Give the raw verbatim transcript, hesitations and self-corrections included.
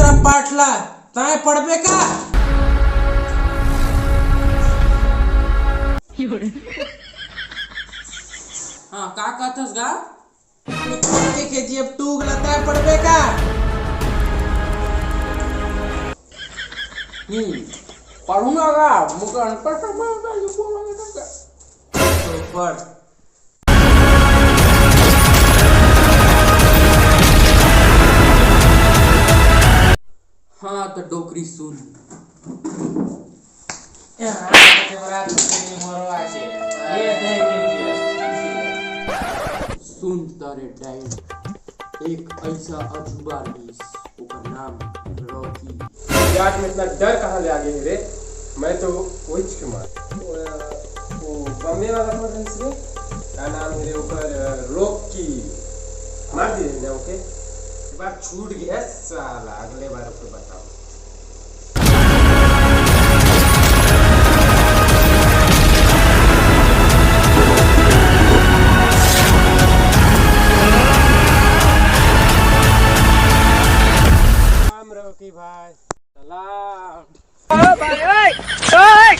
तेरा पाठ ला, तैं पढ़बे का? हाँ, का कहथस गा? के जीएफ टू ला तैं पढ़बे का? हम्म, पढ़ूंगा गा, मुझे अनपढ़ समझ आता है, ये बोला बेटा का? तो पढ़। हाँ, तो डोकरी सुन। यहाँ के बरात में मोरो आके, ये देख लीजिए। सुन तारे डैड, एक ऐसा अजूबा रहीस, ओकर नाम रॉकी। यार, में इतना डर कहाँ ले आ गए रे? मैं तो वही के मार। वो, वो बम्बे वाला कौन है इसमें? क्या नाम है रे ओकर? रॉकी। मार दिए ना ओके। एक बार छूट गया साला, अगले बार ओके बताओ। राम रॉकी भाई, सलाम। ओ भाई, ओए, ओए।